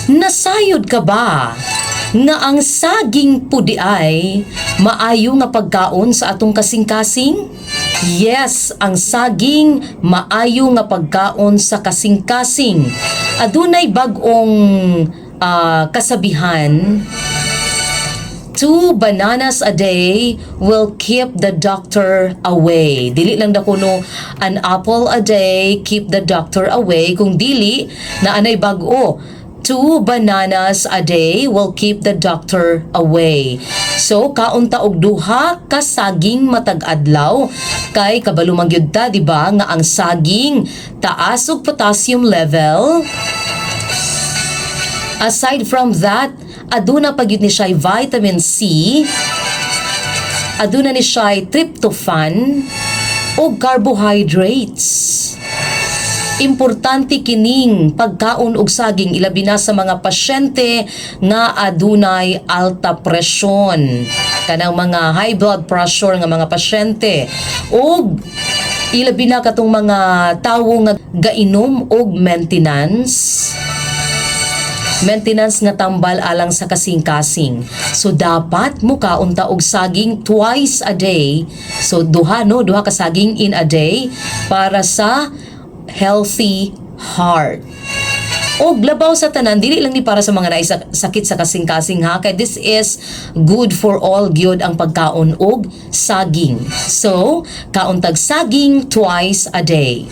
Nasayod ka ba nga ang saging pud diay maayo nga pagkaon sa atong kasing-kasing? Yes, ang saging maayo nga pagkaon sa kasing-kasing. Adunay bag-ong kasabihan: "Two bananas a day will keep the doctor away." Dili lang da kuno "an apple a day keep the doctor away." Kung dili, naa nay bag-o. "Two bananas a day will keep the doctor away." So, kaon ta og duha ka saging matag adlaw kay kabalo man gyud ta, di ba, nga ang saging taas og potassium level. Aside from that, aduna pa gyud ni siya vitamin C, aduna ni siya tryptophan o carbohydrates. Importante kining pagkaon og saging, ilabi na sa mga pasyente nga adunay alta presyon, kanang mga high blood pressure nga mga pasyente, ug ilabi na katong mga tawo nga gainom og maintenance nga tambal alang sa kasing-kasing. So dapat mukaon ta og saging twice a day. So duha, no, duha ka saging in a day para sa healthy heart. Og labaw sa tanan, dili lang ni para sa mga naay sakit sa kasing-kasing ha, kay this is good for all gyud ang pagkaon og saging. So, kaon tag saging twice a day.